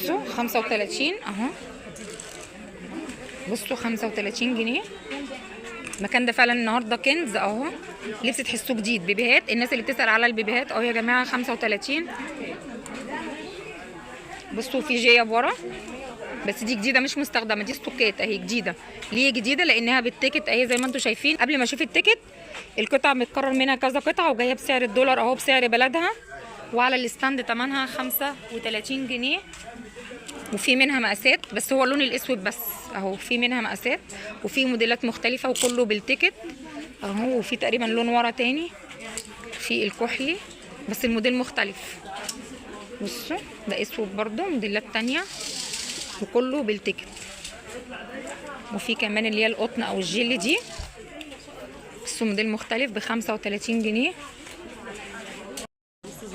بصوا 35 اهو. بصوا 35 جنيه. المكان ده فعلا النهارده كنز اهو. لبس تحسوه جديد، بيبيهات. الناس اللي بتسأل على البيبيهات اهو يا جماعة 35. بصوا في جيب ورا، بس دي جديدة مش مستخدمة، دي ستوكات اهي جديدة. ليه جديدة؟ لانها بال ticket اهي زي ما انتم شايفين. قبل ما اشوف ال ticket، القطعة متكرر منها كذا قطعه وجاية بسعر الدولار اهو، بسعر بلدها. وعلى ال stand ثمنها 35 جنيه. وفي منها مقاسات، بس هو اللون الاسود بس اهو. في منها مقاسات وفي موديلات مختلفة وكله بال ticket اهو. وفي تقريبا لون ورا تاني، في الكحلي بس الموديل مختلف. بصوا ده اسود برضو، موديلات تانية وكله بال ticket. وفي كمان اللي هي القطن او الجيلي دي، بس موديل مختلف ب 35 جنيه.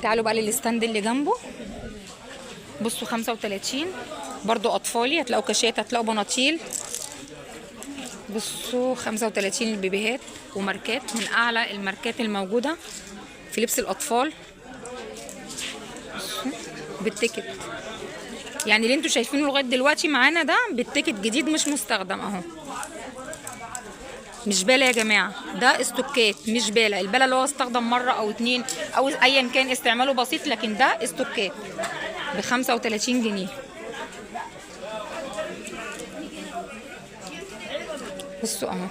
تعالوا بقى لل stand اللي جنبه. بصوا 35 برضو اطفالي، هتلاقوا كاشات، هتلاقوا بناطيل. بصوا 35 البيبيهات وماركات من اعلى الماركات الموجودة في لبس الاطفال. بصوا بال ticket، يعني اللي انتوا شايفينه لغاية دلوقتي معانا ده بال ticket جديد مش مستخدم اهو. مش بالة يا جماعة، ده استوكات مش بالة. البالة اللي هو استخدم مرة او اتنين او ايا كان استعماله بسيط، لكن ده استوكات ب 35 جنيه. بصوا اهو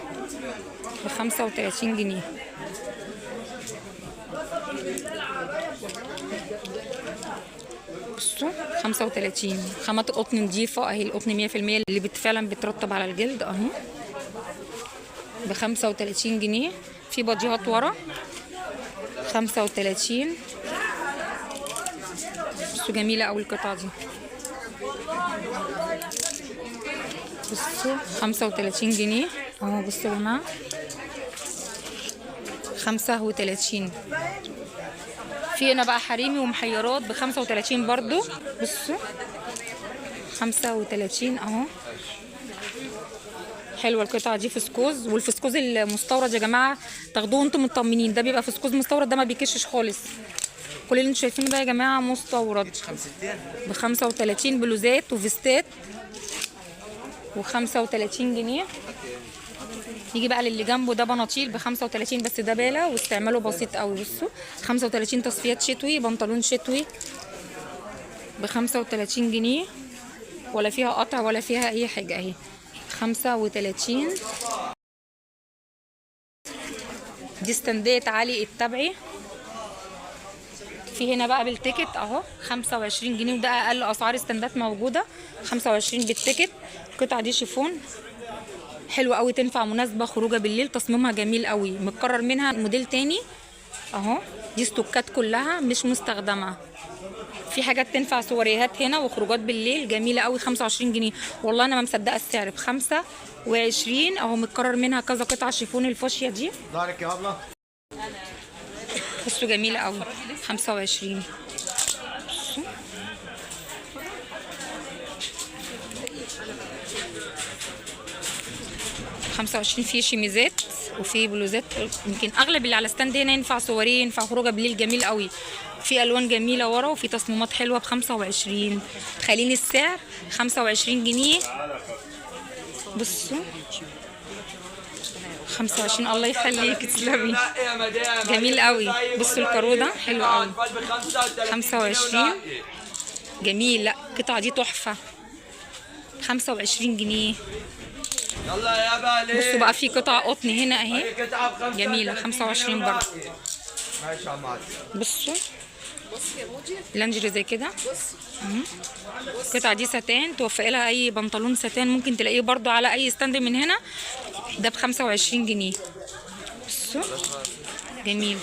ب 35 جنيه. بصوا 35، خامات القطن نضيفة اهي، القطن 100% اللي فعلا بترطب على الجلد اهو ب 35 جنيه. في باديهات ورا 35. بصوا جميلة قوي القطعة دي. بصوا 35 جنيه اهو. بصوا يا جماعة 35. في هنا بقى حريمي ومحيرات ب 35 برضو. بصوا 35 اهو. حلوة القطعة دي، فسكوز. والفسكوز المستورد يا جماعة تاخدوه وانتم مطمنين، ده بيبقى فسكوز مستورد، ده ما بيكشش خالص. كل اللي انتم شايفينه ده يا جماعة مستورد ب 35، بلوزات وفيستات و35 جنيه. نيجي بقى للي جنبه، ده بناطيل ب 35 بس ده باله واستعماله بسيط قوي. بصوا 35 تصفيات شتوي، بنطلون شتوي ب 35 جنيه، ولا فيها قطع ولا فيها اي حاجة اهي 35. دي ستاندات علي التبعي. في هنا بقى بال ticket اهو 25 جنيه، وده اقل اسعار استندات موجودة 25 بال ticket. القطعة دي شيفون حلوة قوي، تنفع مناسبة خروجه بالليل، تصميمها جميل قوي، متكرر منها موديل تاني اهو. دي ستوكات كلها مش مستخدمة. في حاجات تنفع سواريهات هنا وخروجات بالليل، جميلة قوي 25 جنيه. والله انا ما مصدقه السعر ب 25 اهو، متكرر منها كذا قطعه شيفون الفاشية دي. ظهرك يا ابله. بصوا جميلة قوي 25. بصوا 25. في شميزات وفي بلوزات، يمكن اغلب اللي على stand هنا ينفع سواريه، ينفع خروجه بالليل، جميل قوي. في الوان جميلة ورا وفي تصميمات حلوة ب 25. تخيلين السعر 25 جنيه. بصوا 25. الله يخليك تسلمي، جميل قوي. بصوا الكارو ده حلو قوي 25، جميل. لا القطعة دي تحفة 25 جنيه. يلا يا بالي. بصوا بقى في قطعه قطن هنا اهي جميلة 25 برضه. ماشي يا معلم. بصوا لانجري زي كده. القطعة دي ساتان، توفقي لها اي بنطلون ساتان، ممكن تلاقيه برضو على اي stand من هنا. ده ب 25 جنيه. بصوا جميل.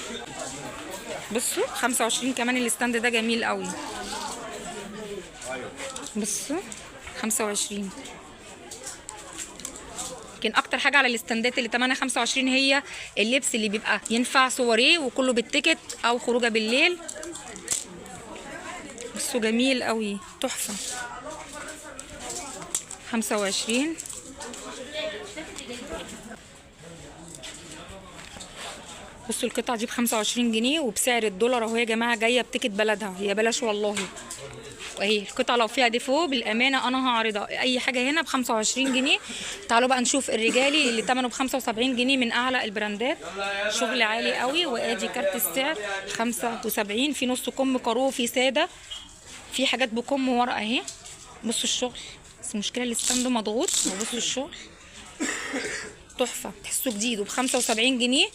بصوا 25 كمان ال stand ده جميل قوي. بصوا 25. يمكن اكتر حاجة على الاستندات اللي تمنها 25 هي اللبس اللي بيبقى ينفع سواريه وكله بال ticket او خروجه بالليل. بصوا جميل قوي تحفة 25. بصوا القطعة دي ب 25 جنيه وبسعر الدولار اهو يا جماعة، جاية ب ticket بلدها، هي بلاش والله. واهي القطعة لو فيها ديفو بالامانة انا هعرضها. اي حاجة هنا ب 25 جنيه. تعالوا بقى نشوف الرجالي اللي ثمنه ب 75 جنيه من اعلى البراندات، شغل عالي قوي. وادي كارت السعر 75، في نص كم كارو، في ساده، في حاجات بكم ورا اهي. بصوا الشغل، بس المشكلة ال stand مضغوط. وبصوا الشغل تحفة، تحسوا جديد وب 75 جنيه،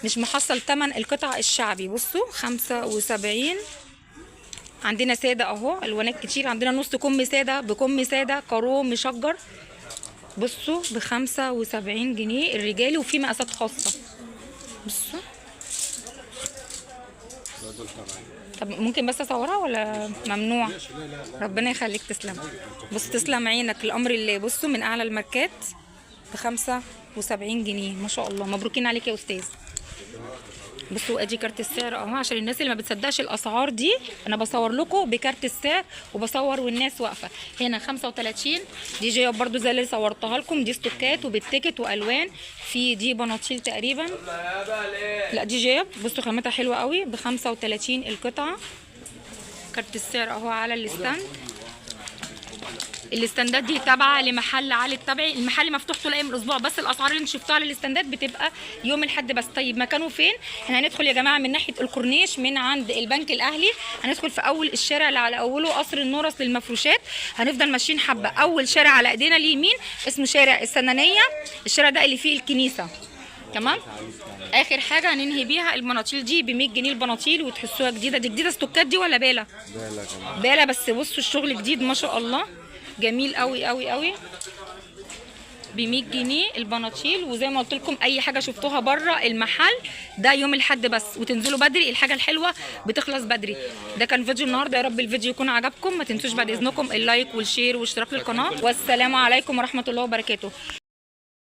مش محصل تمن القطع الشعبي. بصوا 75. عندنا ساده اهو، الوانات كتير. عندنا نص كم ساده، بكم ساده، كارو مشجر. بصوا ب 75 جنيه الرجالي، وفي مقاسات خاصة. بصوا طب ممكن بس اصورها ولا ممنوع؟ ربنا يخليك، تسلم. بص تسلم عينك، الامر اللي بصوا من اعلى الماركات ب 75 جنيه ما شاء الله. مبروكين عليك يا استاذ. بصوا ادي كارت السعر اهو، عشان الناس اللي ما بتصدقش الاسعار دي انا بصور لكم بكارت السعر وبصور والناس واقفة. هنا 35، دي جياب برضو زي اللي صورتها لكم، دي ستوكات وبال ticket والوان. في دي بناطيل تقريبا، لا دي جياب. بصوا خامتها حلوة قوي ب 35 القطعة. كارت السعر اهو على ال stand. الاستندات دي تابعه لمحل علي التبعي، المحل مفتوح طول ايام الاسبوع، بس الاسعار اللي انتوا شفتوها على الاستندات بتبقى يوم الاحد بس. طيب مكانه فين؟ احنا هندخل يا جماعة من ناحية الكورنيش من عند البنك الاهلي، هندخل في اول الشارع اللي على اوله قصر النورس للمفروشات، هنفضل ماشيين حبه. اول شارع على ايدينا اليمين اسمه شارع السنانيه، الشارع ده اللي فيه الكنيسة. تمام. اخر حاجة هننهي بيها البناطيل دي ب 100 جنيه البناطيل، وتحسوها جديدة. دي جديدة ستوكات دي ولا باله؟ باله كمان، باله. بس بصوا الشغل جديد ما شاء الله، جميل قوي قوي قوي. ب 100 جنيه البناطيل. وزي ما قلت لكم اي حاجة شفتوها بره المحل ده يوم الاحد بس، وتنزلوا بدري، الحاجة الحلوة بتخلص بدري. ده كان فيديو النهارده، يا رب الفيديو يكون عجبكم. ما تنسوش بعد اذنكم ال like وال share والاشتراك للقناة، والسلام عليكم ورحمة الله وبركاته.